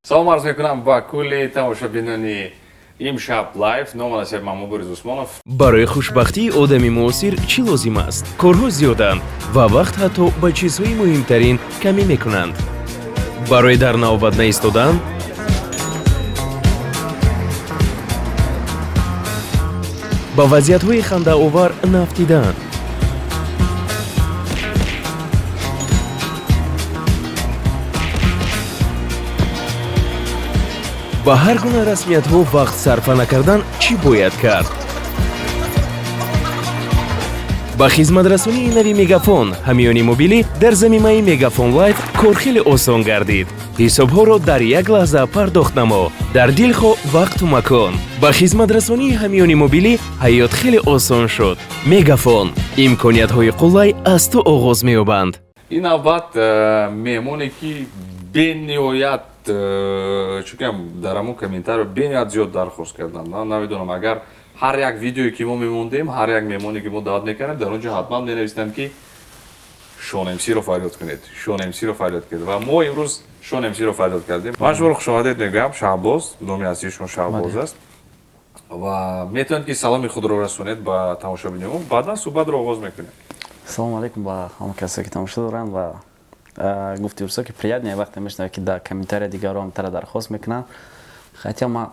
Салом арз мекунам ба кулли тамошобинони Имшаб Лайв. Ному насаб ман Мубориз Усмонов. Барои хушбахтии одами муосир чӣ лозим аст? Корҳо зиёданд ва вақт ҳатто ба чизҳои муҳимтарин камӣ мекунанд. Барои дар навбат наистодан, ба вазъиятҳои хандаовар нафтидан, ба ҳар гуна расмиятҳо вақт сарфа накардан чӣ бояд кард? Ба хизматрасонии нави Мегафон, ҳамёни мобилӣ дар замимаи Мегафон Лайф кор хеле осон гардид. Ҳисобҳоро дар як лаҳза пардохт намо, дар дилхоҳ вақту макон. Ба хизматрасонии ҳамёни мобилӣ ҳаёт хеле осон шуд. Мегафон, имкониятҳои қулай аз ту оғоз меёбанд. Ин навбат меҳмоне, ки бениҳоят, чунки дар ҳамон комментарио бениҳоят зиёд дархост карданд. Ман намедонам, агар ҳар як видеое, ки мо мемондем, ҳар як меҳмоне, ки мо даъват мекардем, дар он ҷо ҳатман менавистанд, ки Шон МСиро фарёд кунед, Шон МСиро фарёд кунед. Ва мо имрӯз Шон МСиро фарёд кардем. Ман шуморо хушомадед мегӯям, Шаҳбоз. Номи аслии шумо Шаҳбоз аст ва метавонед, ки саломи худро расонед ба тамошобиномо, баъдан суҳбатро оғоз мекунем. Салому алейкум ба ҳама касое, ки тамошо доранд. Ва гуфти урсо, ки приятно вақте мешунавӣ, ки дар комментария дигарон тара дархост мекунанд. Хотя ман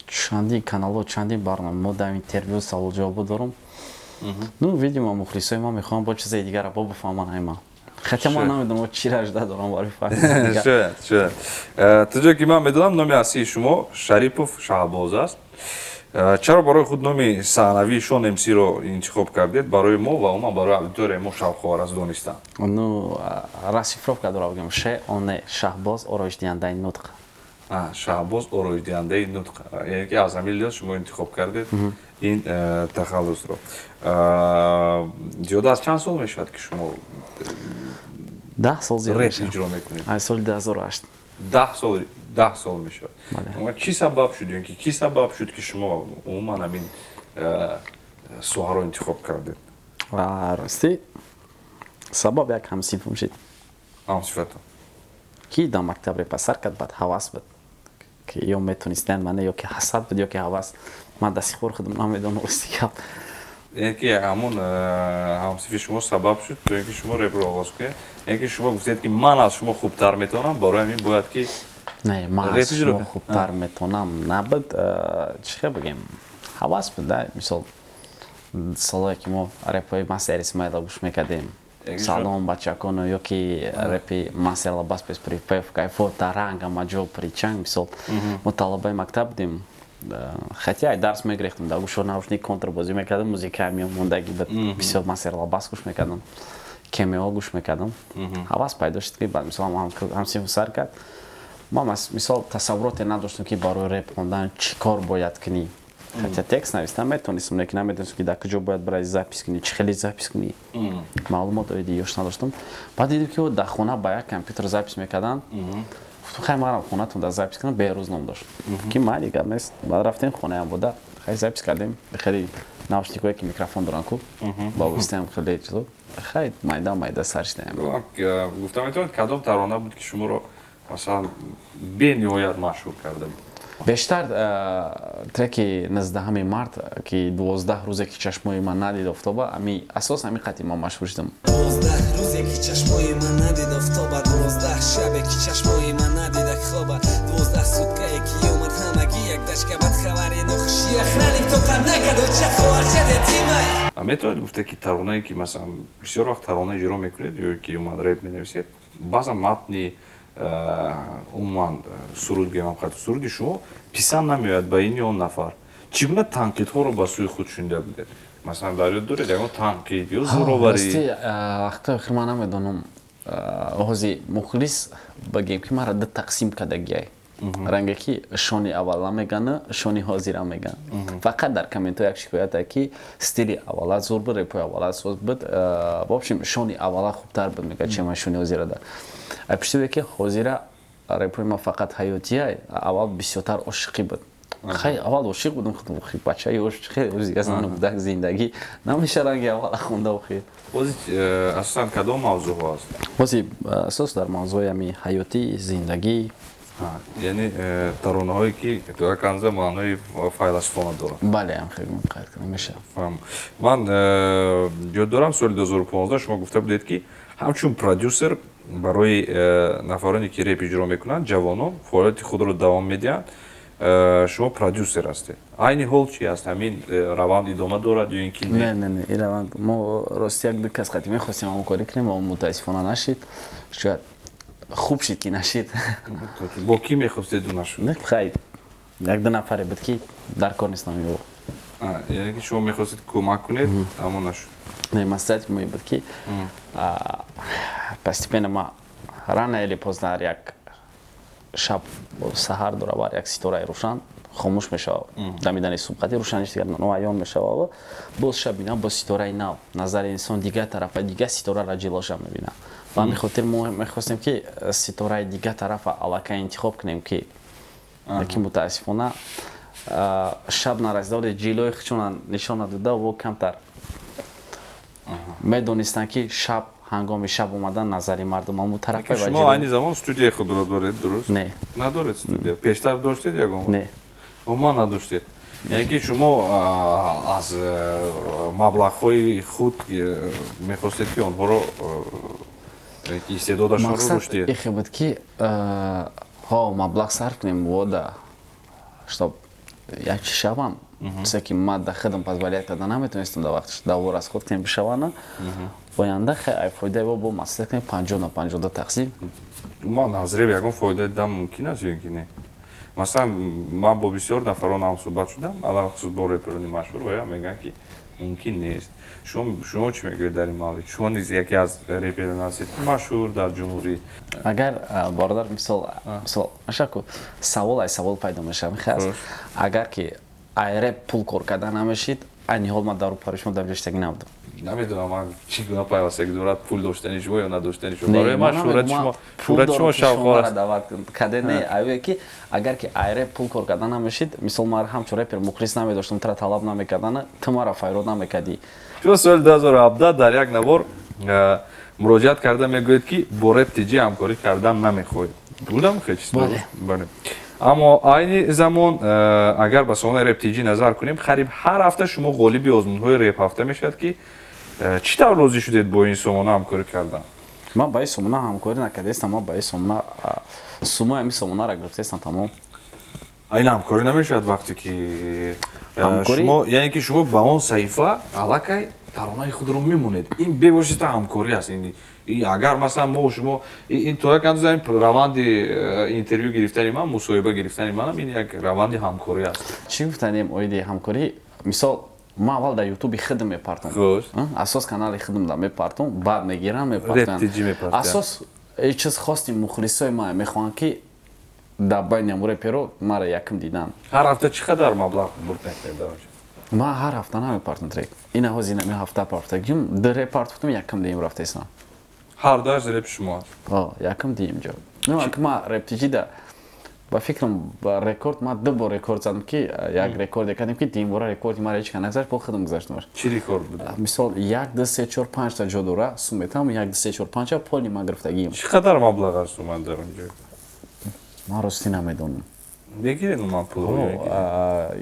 чандин каналҳо, чандин барнома дар интервю, саволҷавобо дорум. Ну, видимо, мухлисои ма мехоҳам бо чизаи дигара бо бифаҳманд ай ман, хотя ман намедонам, чира жда дорам барои фаҳмидан. Шояд, шояд. То ҷое ки ман медонам, номи аслии шумо Шарипов Шаҳбоз аст. Чаро барои худ номи саҳнавии Шон МСиро интихоб кардед? Барои мо ва умуман барои аудиторияи мо шавқовар аст донистан. Ну, расшифровка дора, бигем, ше оне Шаҳбоз, ороишдиҳандаи нутқ. Шаҳбоз, ороишдиҳандаи нутқ, яъне ки аз ҳамин лиҳоз шумо интихоб кардед ин тахаллусро. Зиёда аз чанд сол мешавад, ки шумо 10 сол зиёд реп мешавад. иҷро мекунед? Аз соли 2008. 10 сол, 10 сол мешавад. Бале. Чӣ сабаб шуд ё ки кӣ сабаб шуд, ки шумо умуман ҳамин соҳаро интихоб кардед? Ва ростӣ, сабаб як ҳамсинфум шид. Ҳамсифатон? Ки дар мактаб репа сар кард, баъд ҳавас буд, ки ё метонистан мана, ё ки ҳасад буд, ё ки ҳавас, ман дасти хор худам намедонам, рости гап. Яъне ки ҳамон ҳамсинфи шумо сабаб шуд, то ин ки шумо репро оғоз кунед, яъне ки шумо гуфтед, ки ман аз шумо хубтар метавонам, барои ҳамин бояд ки Не, ман реп аз иҷро шумо кунед. хубтар метавонам набуд. Чӣ хел бигем, ҳавас буд да. Мисол, солое ки мо репҳои Мастер Исмаила гӯш мекардем, Яъне «Салом, бачаконо», ё ки репи Мастер Лабас «Без припев», «Кайфо таранг», «Амаҷо причанг». Мисол, мо талабаи мактаб будем, хотя ай дарс мегирехтем, дар гӯшо наушник, контр бозӣ мекардем, музика меомондаги буд. Бисёр Мастер Лабас гӯш мекардам, Кемео гӯш мекардам. Ҳавас пайдо шуд, ки баъд, мисол, ҳамсинф сар кард. Ман мисол, тасаввуроте надоштам, ки барои реп хондан чӣ кор бояд кунӣ. Хотя текст навистан метавонистам, лекин намедонистам, ки дар куҷо бояд барои запись кунӣ, чӣ хеле запись кунӣ. Маълумот оиди ёш надоштам. Баъд дидем, ки дар хона ба як компютер запись мекарданд. Гуфтам: «Хай, манам хонатон дар запись кунам». Беҳрӯз ном дошт, ки майли, гап нест. Баъд рафтем хонаям буда, хай, запись кардем. Хеле наушникое, ки микрофон доранд ку, ба воситаам хеле чизо, хай, майда майда сар шидаем. Гуфта метавонед, кадом тарона буд, ки шуморо, масалан, бениҳоят машҳур карда буд? Бештар треки 19 март, ки 12 рӯзе, ки чашмои ман надид офтоба, ами асос ҳами қати ман машҳур шудам. 12 рӯзе, ки чашмои ман надид офтоба, 12 шабе, ки чашмои ман надида хоба, 12 суткае, ки омад ҳамагӣ як дашка, бад хабари нохуши охраник тоқат накард, оча хоҳарчад ятимай. Метавонед гуфта, ки таронае, ки, масалан, бисёр вақт тарона иҷро мекунед ё ки умуман реп менависед, баъзан матни, умуман суруд гӯям, қад суруди шумо писанд намеояд ба ин ё он нафар, чӣ гуна танқидҳоро ба сӯи худ шунида будед? Масалан, дар ёд доред ягон танқид ё зӯроварӣ? Рости, вақтҳои охир ман намедонам, ҳози мухлис бигем, ки маро ду тақсим кардагиай. Ранге ки шони аввала мегана, шони ҳозира меган. Фақат дар комментҳо як шикоят, ки стили аввала зур буд, репои аввала соз буд, в общем, шони аввала хубтар буд, мега, чем шони ҳозира. Да пуштибе, ки ҳозира репои ма фақат ҳаётия, аввал бисёртар ошиқӣ буд. Хай, аввал ошиқ будам, бачаи ошиқ, будак, зиндагӣ намеша ранги аввала хонда охир. Бози асосан кадом мавзӯъҳо аст? Бози асос дар мавзӯи ҳами ҳаётӣ, зиндагӣ. Яъне таронаҳое, ки то як андоза маънои файласуфона доранд. Бале, ҳам хеле қайд кунам мешавад. Ман ёд дорам, соли 2015 шумо гуфта будед, ки ҳамчун продюсер барои нафароне, ки реп иҷро мекунанд, ҷавонон фаъолияти худро давом медиҳанд, шумо продюсер ҳастед. Айни ҳол чи аст? Ҳамин раванд идома дорад ё ин ки не? Не, ин раванд мо рости як ду кас қати мехостем ҳамкорӣ кунем, аммо мутаассифона нашид. Шояд хуб шид, ки нашид. Бо кӣ мехостеду нашуд? Не, хай, як ду нафаре буд, ки дар кор нест номи ӯ. Яъне ки шумо мехостед кӯмак кунед, аммо нашуд. Не, масъалати мо буд, ки постепенно ма рано или поздно ҳар як шаб саҳар дора, бар як ситораи рӯшан хомӯш мешавад, дамидани субҳати рӯшаниш дигар ноаён мешавад, боз шаб бина, боз ситораи нав, назари инсон дигар тарафа, дигар ситораро ҷилоша мебинад. Ба ҳамин хотир мо мехостем, ки ситораи дигар тарафа аллакай интихоб кунем, ки лекин мутаассифона шаб нарасида, вале ҷилои худшона нишон надода во камтар медонистанд, ки шаб, ҳангоми шаб омадан назари мардум ҳамун тарафа. Шумо айни замон студияи худро доред, дуруст? Не. Надоред студия? Пештар доштед ягон? Не. Умуман надоштед? Яъне ки шумо аз маблағҳои худ мехостед, ки онҳоро истеъдодашонро рушд диҳед? Ихе буд, ки ҳо, маблағ сарф кунем вода, чтоб як чи шавам, чизе ки ма да худам позволять карда наметонистам да вақташ, даво расход кунем бишавана оянда хай фоидаи во бо маслиҳат кунем, 50 на 50 да тақсим. Ман аз реп ягон фоида дидам мумкин аст ё ин ки не? Масалан, ман бо бисёр нафарон ҳамсӯҳбат шудам, алалхусус бо реперони машҳур, ва мегӯянд, ки мумкин нест. Шумо чӣ мегӯед дар ин маврид? Шумо низ яке аз реперон ҳастед, машҳур дар ҷумҳурӣ. Агар, бародар, мисол машаку, савол ай савол пайдо мешавад, мехаст. Агар ки ай реп пул кор карда намешид, айни ҳол ман дар рӯпари шумо дар ҷоштагӣ набудам. Намедонам, ман чӣ гуна пайвастагӣ дорад пул доштани шумо ё надоштани шумо. Барои ман шӯҳрати шумо шавқовар аст. Даъват каде не, аюе ки агар ки ай реп пул кор карда намешид, мисол, ман ҳамчун репер мухлис намедоштам, тра талаб намекардана, ту маро файрод намекардӣ. Шумо соли 2017 дар як навор муроҷиат карда мегӯед, ки бо Реп ТЖ ҳамкорӣ кардан намехоҳед. Будам хел чиз? Бале. Аммо айни замон, агар ба сомонаи Реп ТЖ назар кунем, қариб ҳар ҳафта шумо ғолиби озмунҳои реп ҳафта мешавад, ки чӣ тавр розӣ шудед бо ин сомона ҳамкорӣ кардан? Ман ба ин сомона ҳамкорӣ накардаистам. Ман ба ин сомона сумои ҳамин сомонаро гирифтаистам, тамом. Ин ҳамкорӣ намешавад, вақте ки шумо, яъне ки шумо ба он саҳифа аллакай таронаи худро мемонед. Ин бевосита ҳамкорӣ аст. Агар масалан мо шумо ин то як андоза раванди интервю гирифтани ман, мусоҳиба гирифтани манам, ин як раванди ҳамкорӣ аст. Чӣ гуфтанем оиди ҳамкорӣ? Мисол, ман аввал дар ютуби худам мепартам, асос канали худам да мепартам, баъд мегирам, мепартам. Асос чиз хостим, мухлисои ман мехоҳанд, ки дар байни ҳамун реперо мара якм дидан. Ҳар ҳафта чӣ қадар маблағ бурд мекунед дар онҷо? Ман ҳар ҳафта намепартам трек. Ина ҳозир инами ҳафта партагим, ду реп партофтам, якм диюм рафтаистам. Ҳар дуаш репи шумо аст? Якм диюм ҷо. Ма рептиҷида ба фикрам ба рекорд, ман ду бор рекорд задам, ки як рекорде кардем, ки дуюмбора рекорди мара ҳеч кас нагузашт, бо худам гузаштамаш. Чӣ рекорд буд? Мисол, як, ду, се, чор, панҷта ҷо дора, сум метавам, як, ду, се, чор, панҷа поли ман гирифтагием. Чӣ қадар маблағ аст уман дар он ҷо? Ман ростӣ намедонам. Мегиред уман пул?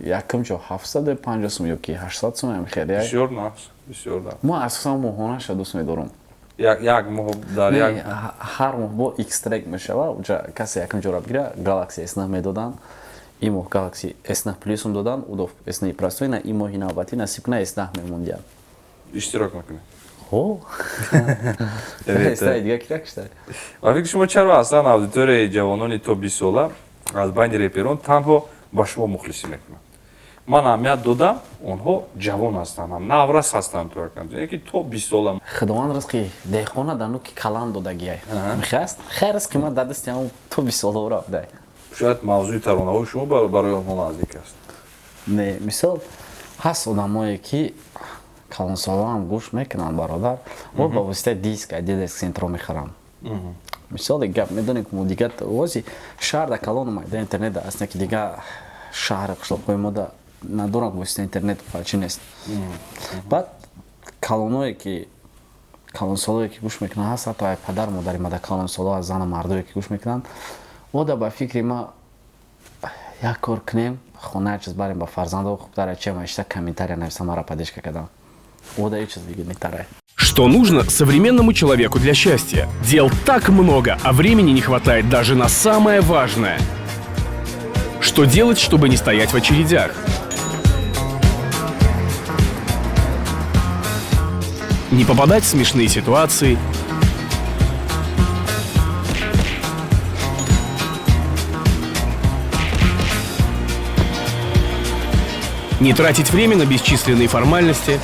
Якум ҷо 750 сум ё ки 800 сум ам хеле. Бисёр нақс, бисёр нақс. Ман асосан моҳонаша дӯст медорам. Як моҳ дар як? Ҳар моҳ бо икс трек мешава. Уҷа касе якум ҷора бигира, Galaxy S9 медоданд. Ин моҳ Galaxy S9 Plus доданд, удо S9 простой на ин моҳи навбатӣ насиб куна S9 мемондиям. Иштирок мекунед? Ҳо. Дига кира кишта. Ва фикри шумо, чаро аслан аудиторияи ҷавонони то 20 сола аз байни реперон танҳо ба шумо мухлисӣ мекунанд? Ман аҳамият додам, онҳо ҷавон ҳастанд, наврас ҳастанд, то яке ки то 20 сола. Худованд ризқи деҳқона дар нуки калам додагиай, мехаст хайр, ризқи ман дар дасти ҳамон то 20 сола рафтай. Шояд мавзӯи таронаҳои шумо барои онҳо наздик аст. Не, мисол, ҳаст одамое, ки калонсолаам гӯш мекунанд, бародар. Мо ба воситаи диск диск центро мехарам. Мисоли гап, медонем, ки мо дигар ози шаҳр да калон омада, интернет аст, ки дигар шаҳри қишлоқҳои мо да надорам воситаи интернет фарчи нест. Баъд калоное ки, калонсолое ки гӯш мекунанд ҳаст, ҳатто ай падар модари мада калонсоло, аз зану мардое ки гӯш мекунанд. Ода ба фикри ма як кор кунем, хона чиз барем ба фарзандо хубтара, чем ишта комментария нависам, мара поддержка кардам. Ода ҳеҷ чиз дига нетарай. Что нужно современному человеку для счастья? Дел так много, а времени не хватает даже на самое важное. Что делать, чтобы не стоять в очередях? Не попадать в смешные ситуации? Не тратить время на бесчисленные формальности?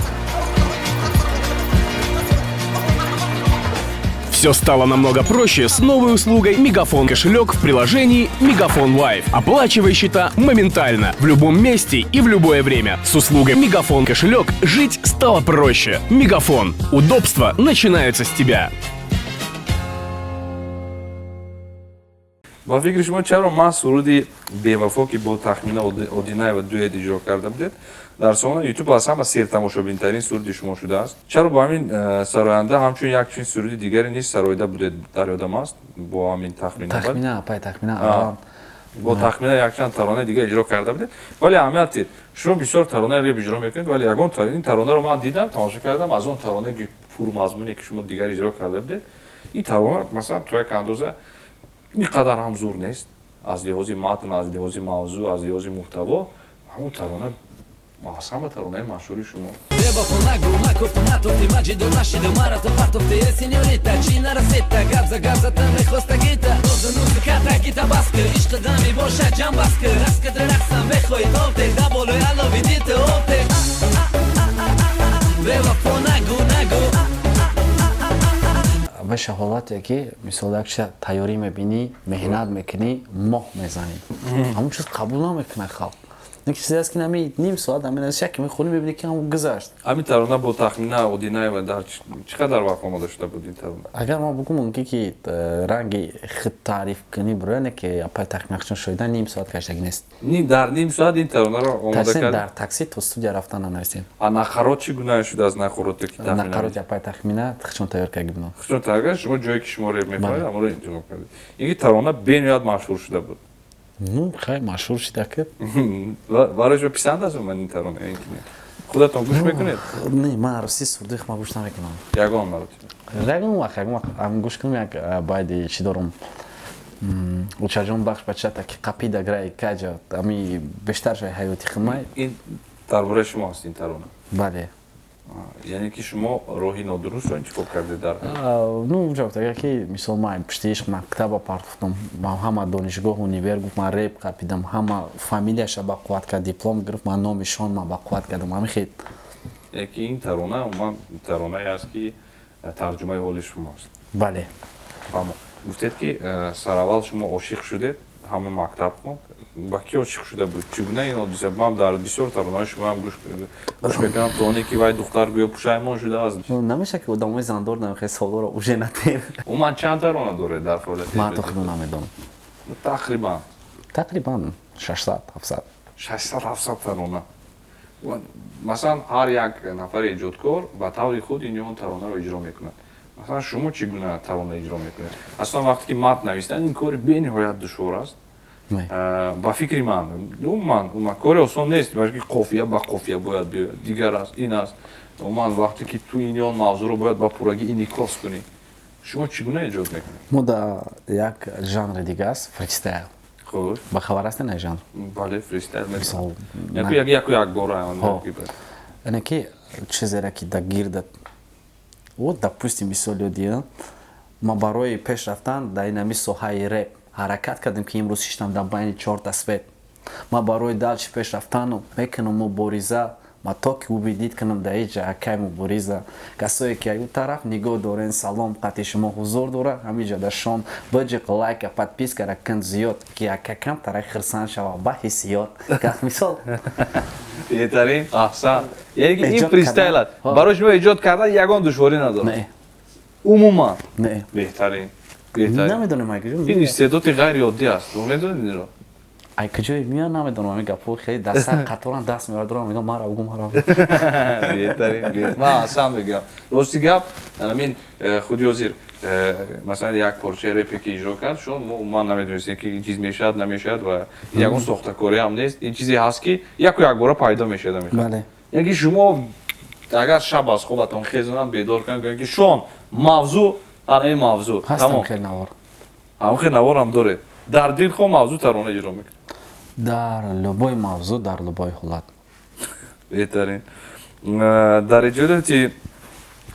Все стало намного проще с новой услугой «Мегафон кошелек» в приложении «Мегафон Лайф». Оплачивай счета моментально, в любом месте и в любое время. С услугой «Мегафон кошелек» жить стало проще. «Мегафон». Удобства начинаются с тебя. Ба фикри шумо, чаро ман суруди «Бевафо», ки бо Тахмина Одинаева дуэт иҷро карда будед, дар сомонаи Ютуб аз ҳама сертамошобинтарин суруди шумо шудааст? Чаро бо ҳамин сароянда ҳамчун як чунин суруди дигаре низ сароида будед, дар ёдам аст, бо ҳамин Тахмина? Тахмина, апай Тахмина. Бо Тахмина якчанд таронаи дигар иҷро карда будед, вале аҳамият дид, шумо бисёр таронаи реп иҷро мекунед, вале ягон ин таронаро ман дидам, тамошо кардам, аз он таронае ки пурмазмуне ки шумо дигар иҷро карда будед, ин тарона масалан то як андоза ин қадар ҳам зур нест аз лиҳози матн, аз лиҳози мавзӯъ, аз лиҳози муҳтаво. Ҳамон тарона аз ҳама таронаи машҳури шумо. Бевафо нагу, накуфту, натуфти, маҷиду нашиду, марату партуфти, э, сеньорита, чӣ нарасита, гап за гап зата мехостагита, нозу нузу ката гита баскы, ишқи дами боша ҷам баскы, рақс кадри рақсам мехоҳи товте, да болои алови дите овте. Бевафо нагу, нагу. Ваша ҳолате ки мисол як чиза тайёрӣ мебинӣ, меҳнат мекунӣ, моҳ мезанӣ, ҳамон чиз қабул намекунад халқ. Ин чизе аст, ки нами ним соат ҳамин яке мехонӣ, мебинӣ, ки ҳамон гузашт. Ҳамин тарона бо Тахмина Одинаева дар чӣ қадар вақт омода шуда буд ин тарона? Агар ма бугум, мумкин ки ранги худ таъриф кунӣ бирояне, ки апай Тахмина чун шоида ним соат каштагӣ нест. Дар ним соат ин таронаро омода кард? Дар такси то студия рафтан нанависем. А нақарот чӣ гуна шуда аз нақароте ки Тахмина? Нақароти апай Тахмина чун тайёр карда будам. Чун тайёр кард, шумо ҷое ки шумо реп мехоҳед, ҳамонро интихоб кардед. Ин тарона бениҳоят машҳур шуда буд. Ну, хай, машҳур шида ки. Барои шумо писанд аст умуман ин тарона ё ин ки не? Худатон гӯш мекунед? Не, ман рости сурдих ма гӯш намекунам. Ягон маротиба? Ягон вақт, ягон вақт ам гӯш кунам, як байди чӣ дорум. Учаҷон бахш бачата ки қапида грай каҷа, ами бештар шай ҳаёти химай. Ин дар бораи шумо аст ин тарона? Бале. Яъне ки шумо роҳи нодурустро интихоб кардед дар Ну, ҷавоб агар ки мисол ман пушти ишқ мактаба партофтам, ҳама донишгоҳ, универ гуфт, ман реп қапидам, ҳама фамилияша ба қувват кард, диплом гирифт, ман номи шон ман ба қувват кардам, ҳами хел. Яъне ки ин тарона умуман таронае аст, ки тарҷумаи ҳоли шумост? Бале. Фаҳмо. Гуфтед, ки сараввал шумо ошиқ шудед, ҳама мактаб хонд. Ба ки ошиқ шуда буд? Чӣ гуна ин ҳодиса? Ман дар бисёр таронаҳои шумоам гӯш мекунам, то оне ки вай духтар гӯё пушаймон шудааст. Намеша ки одамои зандор намехоҳед саволоро уже натем. Умуман чанд тарона доред дар фаъолияти? Ман то худо намедонам. Тақрибан? Тақрибан 600, 700. 600, 700 тарона. Масалан, ҳар як нафари эҷодкор ба таври худ ин ё он таронаро иҷро мекунад. Масалан, шумо чӣ гуна тарона иҷро мекунед? Аслан вақте ки матн нависдан, ин кори бениҳоят душвор аст ба фикри ман. Умуман кори осон нест, балки қофия ба қофия бояд биёяд, дигар аст, ин аст. Умуман вақте ки ту ин ё он мавзӯъро бояд ба пуррагӣ инъикос кунӣ, шумо чӣ гуна эҷод мекунед? Мо да як жанри дига аст, фристайл. Хуш. Ба хабар ҳастед на жанр? Бале, фристайл. Мисол, яку якбора. Яъне ки чизере ки да гирдат, вот, допустим, мисол ёдия, ма барои пеш рафтан дар инами соҳаи реп ҳаракат кардем, ки имрӯз шиштам дар байни чорта свет. Ма барои дальше пеш рафтану мекунам мубориза, ма то ки убедить кунам дар иҷа акай мубориза. Касое ки аю тараф нигоҳ дорен, салом, қати шумо ҳузур дора ҳамиҷа дар шон биҷиқ, лайка, подпискара кун зиёд, ки ака камтара хирсанд шава ба ҳиссиёт, мисол. Беҳтарин, аҳсан. Яъне ки ин фристайл аст. Барои шумо эҷод кардан ягон душворӣ надорад? Не. Умуман? Не. Беҳтарин, беҳтарин. Намедонам. Ин истеъдоди ғайриоддӣ аст, медонед инро? Ай куҷое меян, намедонам, ҳамин гапҳо хеле дар сар қаторан даст мебардорам, мегӯям, мара бугӯ, мара. Беҳтарин. Ман аслан мегӯям, рости гап, ҳамин худи ҳозир, масалан, як порчаи репе ки иҷро кард шумо, ман намедонистем, ки ин чиз мешавад, намешавад, ва ягон сохтакорӣ ҳам нест. Ин чизе ҳаст, ки яку якбора пайдо мешавад. Яъне ки шумо агар шаб аз хобатон хезонанд, бедор кунанд, гӯянд, ки шон мавзӯъ, ана ин мавзӯъ. Ҳастам, хел навор. Ҳамон хел наворам доред. Дар дилхоҳ мавзӯъ тарона иҷро мекунед? Дар любой мавзӯъ, дар любой ҳолат. Беҳтарин. Дар эҷодиёти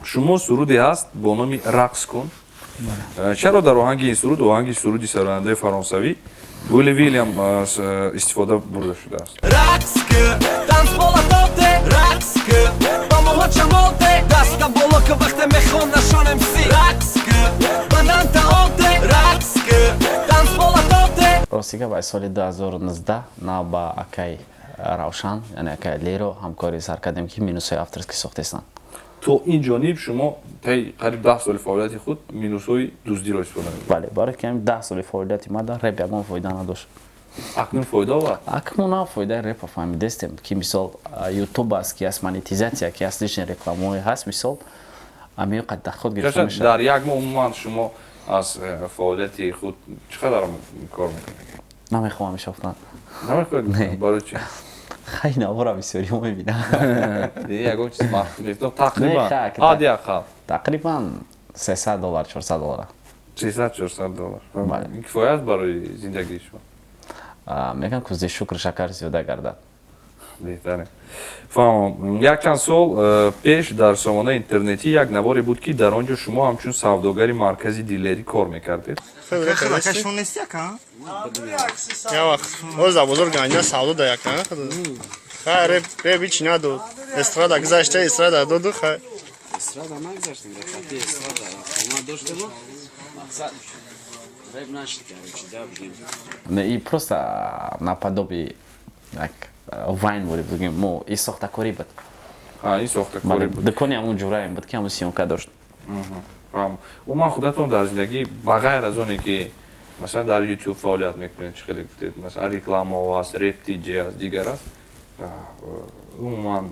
шумо суруде ҳаст бо номи «Рақс кун». Чаро дар оҳанги ин суруд оҳанги суруди сарояндаи фаронсавӣ Уилли Вильям истифода бурда шудааст? Рақс ки, танцпола тоте, рақс ки, ба моҳо чамолте, даста боло ки, вақте мехонда Шон МС. Рақс ки, баданта оте, рақс ки, танцпола тоте. Рости гап, аз соли 2019 нав ба акай Равшан, яъне акай Леро, ҳамкорӣ сар кардем, ки минусҳои авторский сохтестанд. То ин ҷониб шумо таи қариб 10 соли фаъолияти худ минусҳои дуздиро истифода мекунед? Бале, барои ки ҳамин 10 соли фаъолияти ман дар реп ягон фоида надошт. Акнун фоида овард? Акнун на фоидаи репа фаҳмидестем, ки мисол ютуб аст, ки аст монетизатсия, ки аст, лишний рекламаҳое ҳаст, мисол ҳамин қад даход гирифта мешавад. Дар як моҳ умуман шумо аз фаъолияти худ чӣ қадар кор мекунед? Намехоҳам ишофтан. Намехоҳед? Барои чӣ? Хай, навора бисёриҳо мебинам. Ягон чиз махфӣ нест, тақрибан, ҳадди ақал. Тақрибан 300 доллар, 400 доллар. 300-400 доллар. Ин кифоя аст барои зиндагии шумо? Мегӯям, кӯзи шукр шакар зиёда гардад. Беҳтарин, фаҳмам. Якчанд сол пеш дар сомонаи интернетӣ як наворе буд, ки дар он ҷо шумо ҳамчун савдогари маркази дилерӣ кор мекардед. Як вақт боз дар бозор ганҷа савдо да яка, хай, реп, реп ҳичи надод, эстрада гузашта, эстрада доду, хай. Эстрада нагузаштем, репати эстрада омад доштему, мақсад реп нашид, короче, да, бигем. И просто наподобие як вайн буд, бигем, мо и сохтакорӣ буд. Ин сохтакорӣ буд. Дукони ҳамун ҷураем буд, ки ҳамун съёмка дошт. Фаҳм. Умуман худатон дар зиндагӣ, ба ғайр аз оне ки масалан дар Ютуб фаъолият мекунед, чӣ хеле гуфтед, масалан рекламаҳо аст, реп тиҷ аст, дигар аст, умуман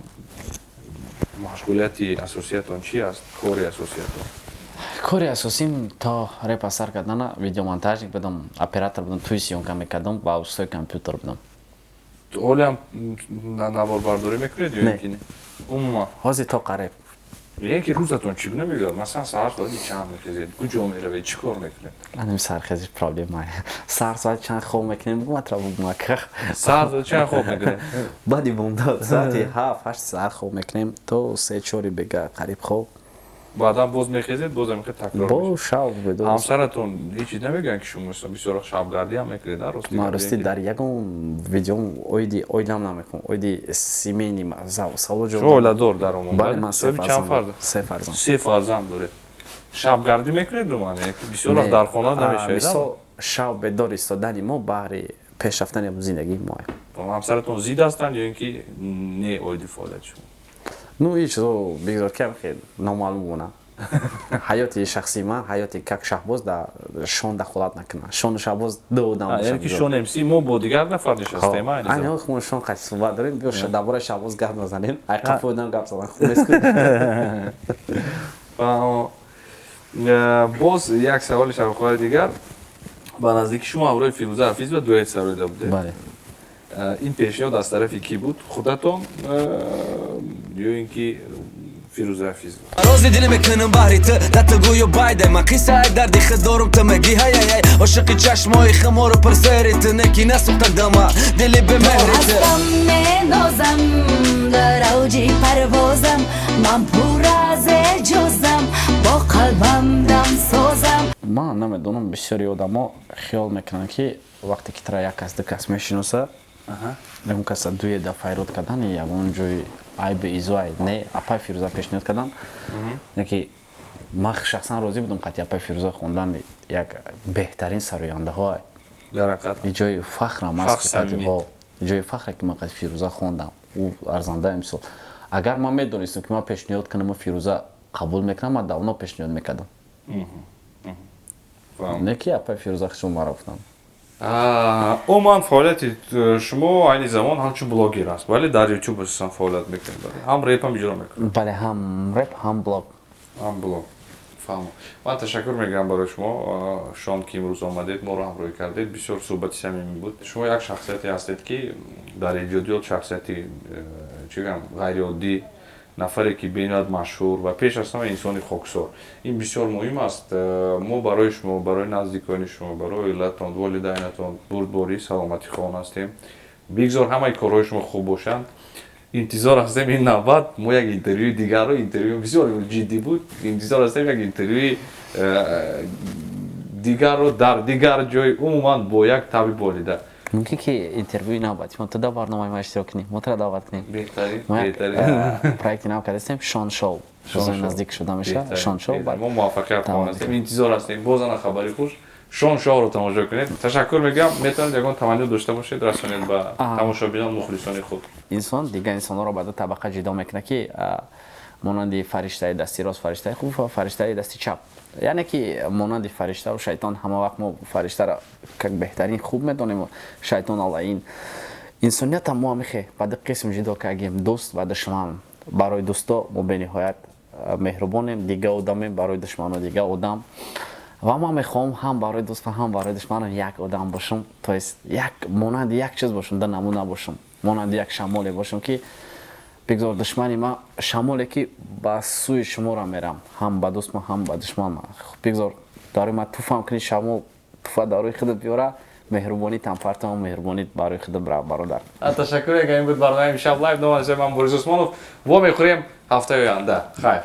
машғулияти асосиятон чи аст, кори асосиятон? Кори асосим то репа сар кардана видеомонтажник будам, оператор будам, туи съёмка мекардам ва устои компютер будам. Ҳолиам наворбардорӣ мекунед ё ки умуман? Ҳозир то қариб. Яке ки рӯзатон чӣ гуна мегузарад? Масалан, саҳар соати чанд мехезед, куҷо меравед, чӣ кор мекунед? Анам сархези проблема. Саҳар соати чанд хоб мекунем, буматра бумака. Саҳар соати чанд хоб мекунед? Баъди бомдод соати 7-8 саҳар хоб мекунем, то 3-4 бега қариб хоб. Баъдан боз мехезед, боз ҳамин такрор? Бо шаб бедор. Ҳамсаратон ҳеҷ чиз намегӯянд, ки шумо бисёр шабгардӣ ҳам мекунед, рости? Ман рости дар ягон видеом оиди оилам намекунам, оиди семейный савол. Шумо оиладор дар умум? Бале, ман се. Чанд фарзанд? Се фарзанд. Се фарзанд доред. Шабгардӣ мекунед умуман, бисёр вақт дар хона намешавед? Мисол, шаб бедор истодани мо баҳри пешрафтани зиндагии мо. Ҳамсаратон зид ҳастанд ё ин ки не оиди фаъолияти шумо? Ну, ин чизо бигзор, ки хел номаълум бона. Ҳаёти шахсии ман, ҳаёти как Шаҳбоз да Шон дахолат накунад. Шону Шаҳбоз ду одам. Яъне ки Шон МС, мо бо дигар нафар нишастем. Ани мо Шон қати суҳбат дорем, биё дар бораи Шаҳбоз гап назанем. Ай қафо одам гап задан хуб нест. Боз як саволи шавқовари дигар: ба наздики шумо ҳамроҳи Фирӯза Ҳафизова дуэт сароида будед. Бале. Ин пешниҳод аз тарафи кӣ буд, худатон ё ин ки Фирӯза Ҳафизова? Рози дили мекунам баҳри ту, да ту гӯё байде. Ман қиссаи дарди худ дорум, ту меги ҳаяй. Ошиқи чашмои хумору пурсери ту, неки насӯхта дама дили бемеҳри ту. Ҳастам, менозам, дар авҷи парвозам, ман пурра аз эъҷозам, бо қалбам дамсозам. Ман намедонам, бисёри одамо хиёл мекунанд, ки вақте ки тара як кас, ду кас мешиноса, ягон каса дуеда файрод кардан ягон ҷои айби изоай. Не, апай Фирӯза пешниҳод кардан, яки ман шахсан розӣ будам қати апай Фирӯза хондан, як беҳтарин сарояндаҳо. Ҷои фахрам аст, ҷои фахре, ки ман қати Фирӯза хондам. Ӯ арзанда. Мисол, агар ман медонистам, ки ман пешниҳод кунам, Фирӯза қабул мекунам, ман давно пешниҳод мекардам. Не ки апай Фирӯза хушон маро гуфтам. Умуман, фаъолияти шумо айни замон ҳамчун блогер аст, вале дар Ютуб асосан фаъолият мекунед, ҳам репам иҷро мекунед? Бале, ҳам реп, ҳам блог. Ҳам блог, фаҳмо. Ман ташаккур мегӯям барои шумо, Шон, ки имрӯз омадед, моро ҳамроҳӣ кардед. Бисёр суҳбати самимӣ буд. Шумо як шахсияте ҳастед, ки дар эҷодиёт шахсияти, чӣ гӯям, ғайриоддӣ, нафаре ки бениҳоят машҳур ва пеш аз ҳама инсони хоксор. Ин бисёр муҳим аст. Мо барои шумо, барои наздикони шумо, барои оилатон, волидайнатон бурдборӣ, саломатӣ хоҳон ҳастем. Бигзор ҳамаи корҳои шумо хуб бошанд. Интизор ҳастем, ин навбат мо як интервюи дигарро, интервю бисёр ҷиддӣ буд, интизор ҳастем як интервюи дигарро дар дигар ҷой, умуман бо як таби болида. Мумкин ки интервюи навбати мо ту дар барномаи ма иштирок кунӣ, мо тура даъват кунем. Беҳтарин. Мо як беҳтарин. Проекти нав кардастем, Шон Шоу. Рӯзои наздик шуда мешавад Шон Шоу. Мо муваффақият хоҳон ҳастем, интизор ҳастем. Боз ана хабари хуш, Шон Шоуро тамошо кунед. Ташаккур мегӯям. Метавонед ягон таманно дошта бошед, расонед ба тамошобинон, мухлисони худ. Инсон дигар инсонҳоро ба ду табақа ҷудо мекунад, ки монанди фариштаи дасти рост, фариштаи хуб, ва фариштаи дасти чап, яъне ки монанди фариштаву шайтон. Ҳама вақт мо фариштаро как беҳтарин хуб медонем, шайтон аллаин. Инсониятам мо ҳамихе ба ду қисм ҷудо кардем: дӯст ва душман. Барои дӯсто мо бениҳоят меҳрубонем, дига одамем, барои душмано дига одам. Ва ман мехоҳам ҳам барои дӯст ва ҳам барои душманам як одам бошам, то есть як монанди як чиз бошам, да намуна бошам, монанди як шамоле бошам, ки бигзор душмани ма, шамоле ки ба сӯи шуморо мерам, ҳам ба дӯстма, ҳам ба душманма, бигзор дарои ма туфам кунӣ, шамол туфа дарои худат биёра, меҳрубонитам партам, меҳрубонит барои худат бира, бародар. Ташаккур. Ин буд барномаи «Имшаб лайв». Номи ман Борис Усмонов. Вомехӯрем ҳафтаи оянда. Хайр.